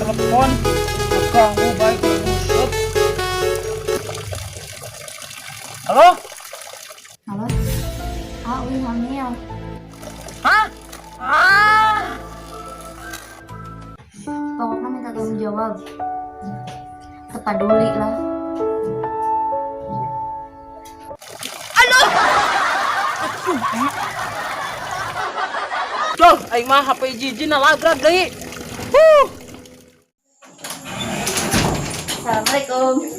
Telepon. Ganggu baik buset. Halo? Halo. Ah, uih hamil. Hah? Ah! Pokoknya minta tanggung jawab. Tepaduli lah. Duh, aing mah HP jijina lagrag deui. Huh. Assalamualaikum.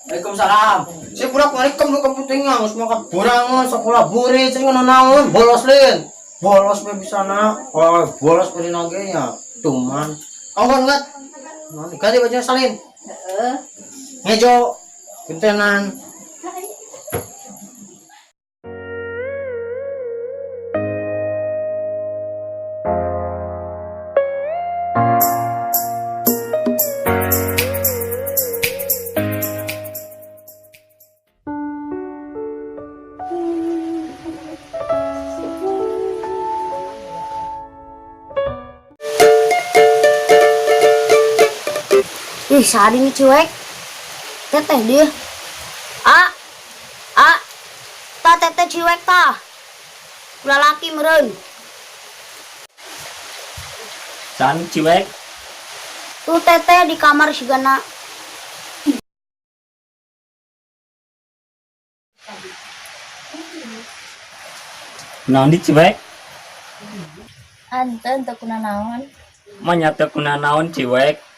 Waalaikumsalam. Si budak balik kamu keputingan, geus mah burangan sekolah burit sing ngono naon, bolos lin. Bolos we bisa na. Oh, bolos beri nage nya. Tuman. Anggon enggak? Naon ganti baju salin. Heeh. Ngejo. Gentenan. Ih, sehari nih cuek. Teteh dia. A. A. Ta teteh ciwek ta. Ulah laki meureun. San ciwek. Tuh teteh di kamar sigana. Naon di ciwek? Ante teu kunanaon. Manya teu kunanaon ciwek.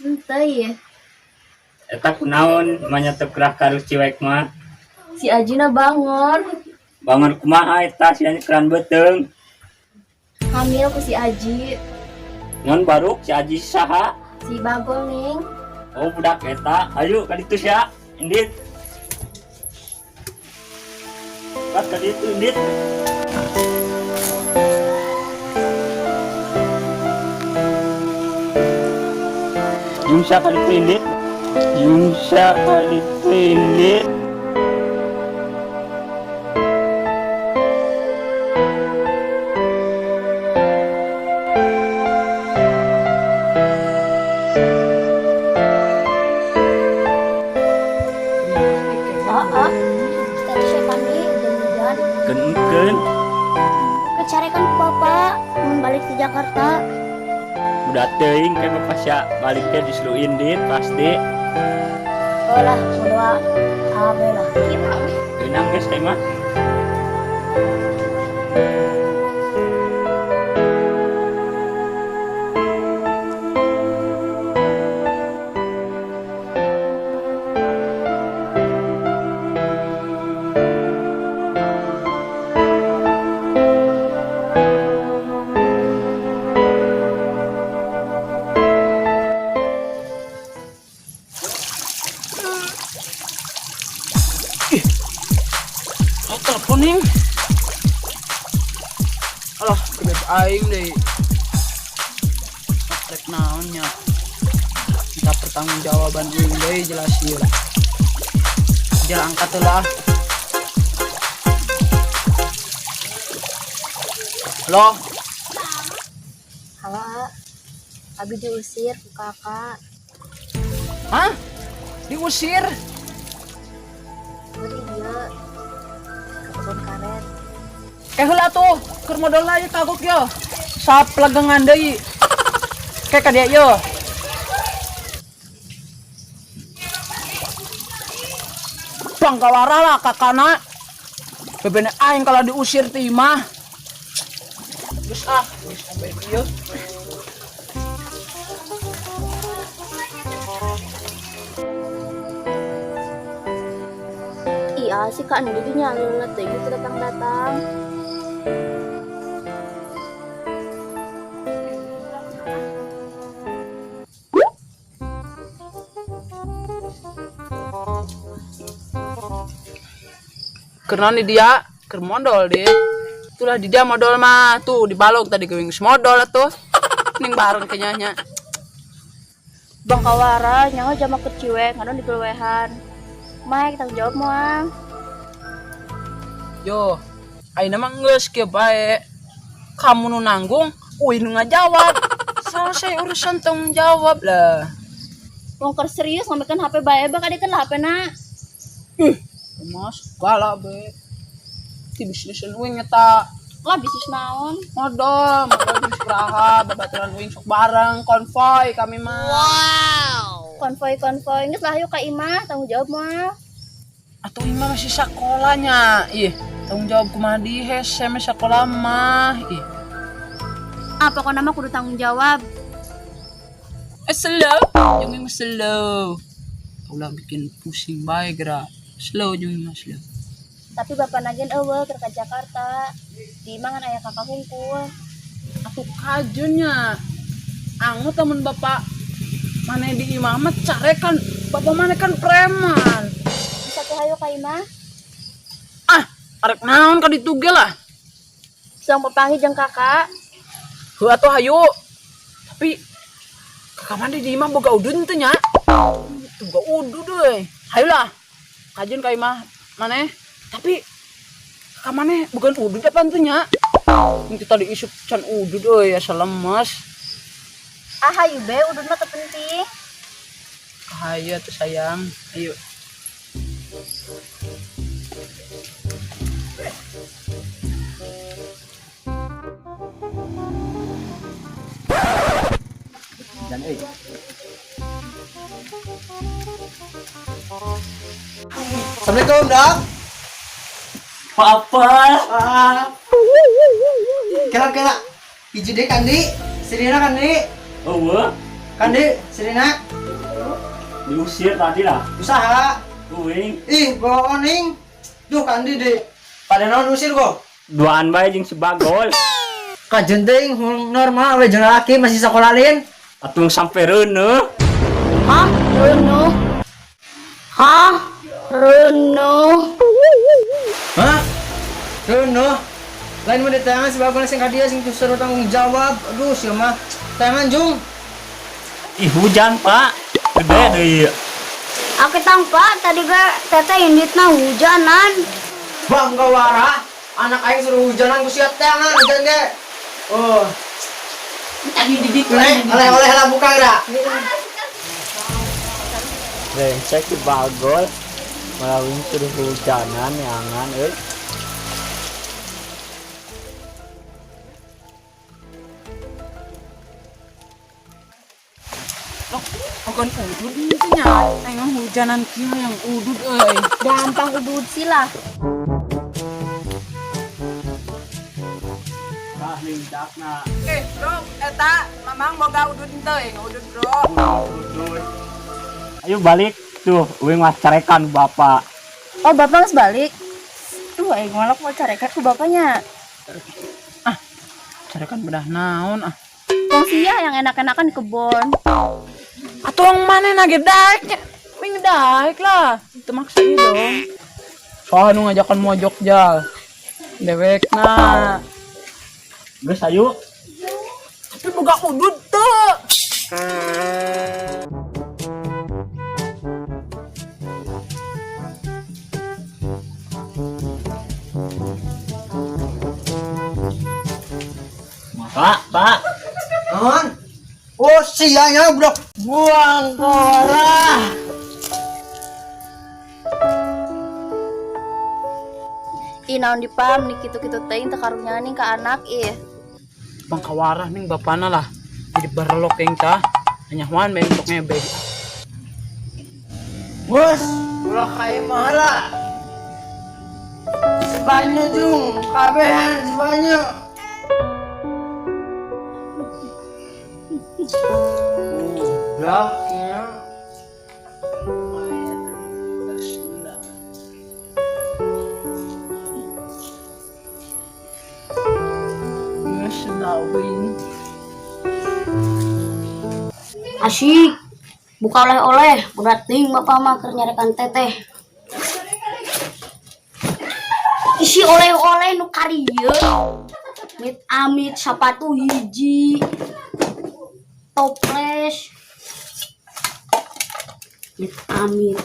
Henteu ye. Eta kunaon manya teu kerah karus ciwek mah. Si Ajina bangun. Bangun kumaha eta si Aji keran beuteung. Hamil ku si Aji. Ngon baruk si Aji saha? Si Bagol ning. Oh budak eta, ayo ka ditu sia. Indit. Kat ka ditu indit. Yung siya ka ditu indit. Yung siya ka ditu indit. Heeh. Tadi saya mandi hujan-hujan. Keun-keun. Kecarekan ku bapak mun balik ke Jakarta. Udah teuing ke bapak sia balik teh disuruh indit pasti. Oh lah, berdoa abe lah. Keunang geus teh mah. Telepon nih. Alah, bebek aing deh. Rek naonnya. Kita pertanggungjawaban aing deui jelas ieu. Jangan angkat lah. Halo. Halo, A. Abi diusir ku kakak. Hah? Diusir? Beri dia ke kebun karet. Heula tuh, keur modalna ieu kagok yo. Saplegengan deui. Kayak ka dia yo. Bangkawara lah kakana. Bebene aing kalau diusir ti imah. Geus ah, geus sampai ieu. Iya sih kak, ini nya lelet teh gitu datang-datang. Keur di dia, keur modol deh. Itulah di dia modol mah tuh dibalok tadi geuing modol atuh. Ning bareng kayaknya nya. Bangkawara nyaho jama keur ciwek ngadon digeluwehan. Mike tanggung jawab moal. Yo, ayeuna mah geus kieu bae. Kamu nu nanggung, uih nu ngajawab. Selesai urusan tanggung jawab lah. Wong keur serius ngomekeun HP bae bak adikeun lah HP-na. Ih, mas galak be. Ti bisnis uing eta. Lah bisnis naon? Modal, modal jeung sabaraha, babaturan uing sok bareng, konvoy kami mah. Konvoy-konvoy geus lah yuk ka imah tanggung jawab mah. Atuh imah masih sekolahnya. Ih, tanggung jawab kumaha di hese mah sekolah mah. Ih. Ah pokokna mah kudu tanggung jawab. Eh slow, jeung mah slow. Ulah bikin pusing bae geura. Slow jeung mah slow. Tapi bapak nagen eueuh keur ka Jakarta. Di imah ngan aya kakak hungkul. Atuh kajunnya. Angut temen bapak mana di imah mah carekan, bapak mana kan preman. Bisa tuh hayu ka imah. Ah, arek naon ka ditu ge lah. Siang papanggih jeung kakak. Heuh atuh hayu. Tapi kakak mana di imah boga udud teu nya? Tuh boga udud euy. Hayu lah. Kajun ka imah maneh. Tapi kakak maneh bukan udud apa teu nya? Ini tadi isup can udud euy asa lemes. Ah hayu be udud mah teu penting. Hayu atuh sayang. Ayo. Dan euy. Assalamualaikum, Dok. Papa. Kira-kira hiji deui Kandi, Sirina Kandi. Eueuh, Kandi, Sirina diusir tadi lah. usaha. Uing. Ih, bohong. Duh, Kandi deh. Pada naon usir kok? Duaan bae jeung sebagol. Kajen teuing normal we jeung lalaki masih sekolah lin. Atuh sampai reuneuh. Hah? Reno. Hah? Reno. Hah? Reunuh. Lain mah ditayangan si bagol sing ka dia sing suruh tanggung jawab. Aduh, sia mah. Tayangan jung. Ih hujan, Pak. Gede deui. Aku tang pak tadi ge teteh inditna hujanan. Bangga wara. Anak aing suruh hujanan ku sia tayangan hujan ge. Oh, Tadi didik nih, oleh-oleh lah buka geura. Brengsek si bagol. Malah uing suruh hujanan yangan euy. Loh, bukan udud itu nya. Aing hujanan kieu yang udud euy. Gampang udud sih lah. Tah lindakna. Eh, bro, eta mamang boga udud henteu eh, udud, bro. Udud. Ayo balik tuh, uing mah carekan bapak. Oh bapak geus balik. Duh aing malah mau carekan ku bapaknya. Ah, carekan bedah naon ah. Wong sia yang enak-enakan di kebon. Atuh ang mana nage daek nya. Wing daek lah. Itu maksa ieu dong. Soalnya nu ngajakan mojok jal. Dewekna. Geus ayo. Tapi boga udud teu. Pak, Pak. Naon? Oh, sianya budak buang korah. Ih naon dipam nih kitu-kitu teuing teu karunya nih ka anak ih. Bangkawarah ning bapana lah. Jadi berlok yang tah. Anyahuan bentuk ngebeg. Bos, ulah kayak marah. Sebanyak jung, kabehan sebanyak. Udah, ya. Asyik. Buka oleh-oleh, berat ting bapak mah keur nyarekan teteh. Isi oleh-oleh nu karieu. Mit amit sepatu hiji. Toples. Mit amit.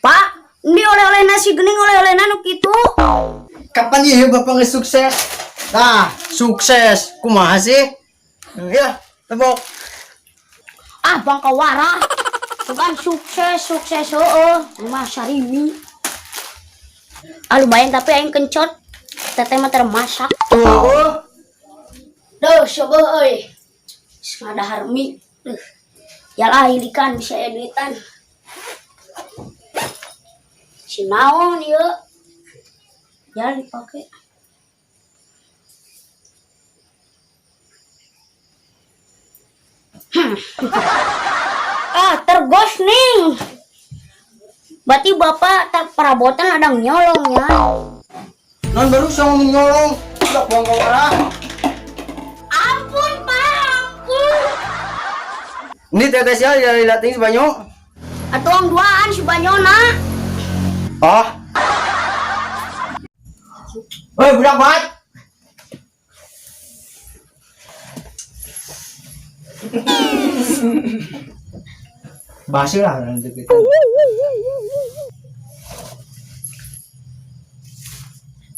Pak, ini oleh-oleh nasi gening oleh-oleh nu kitu. Kapan ya bapak nggak sukses? Nah, sukses. Kumaha sih? Ya, tebok. Ah, bangka warah. Bukan sukses, sukses heueuh. Rumah sarimi. Ah, lumayan tapi aing kencot. Teteh mah termasak. Tuh. Duh, coba euy. Geus ngadahar mie. Duh. Yalah ilikan bisa aya duitan. Si naon ieu? Ya dipake. Ah, tergos nih. Berarti bapak tak perabotan ada nyolong ya. Non baru sama nyolong. Udah buang ke warah. Ampun, Pak, ampun. Ini teteh sia dari latih si Banyo. Atuh ang duaan si Banyona. Oh. Woi, budak banget. Basi lah nanti kita.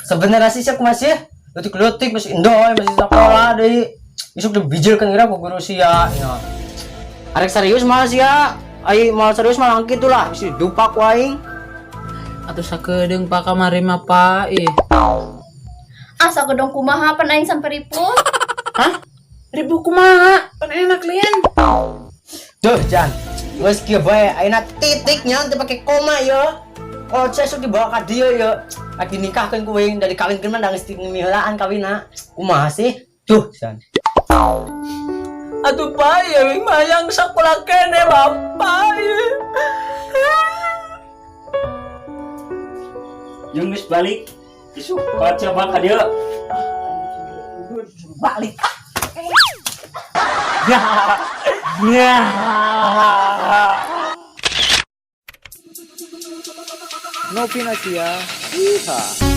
Sebenarnya sih aku masih letik-letik masih indoy masih sekolah deh. Isuk dibijilkan kira ku guru sia ya. Arek serius malah sia. Ai malah serius malah gitu lah bisa dupak ku aing. Atuh sakedeung Pak kamari mah Pak ih. Ah, sakedong kumaha pan aing sampe ripuh. Hah? Ribu kumaha? Pan enak lien. Duh, Jan. Wes kieu bae ayeuna titiknya teu pake koma ya. Kalau saya sok dibawa ka dieu ya. Lagi nikahkeun ku aing dari kawinkeun mah da geus miheulaan kawinna. Kumaha sih? Duh, Jan. Atuh Pak, ya aing mah hayang sakola kene Bapak. Jeung geus balik. Isuk kaca bak ka dieu. Balik. Ya. Novinasia. Yeehaw.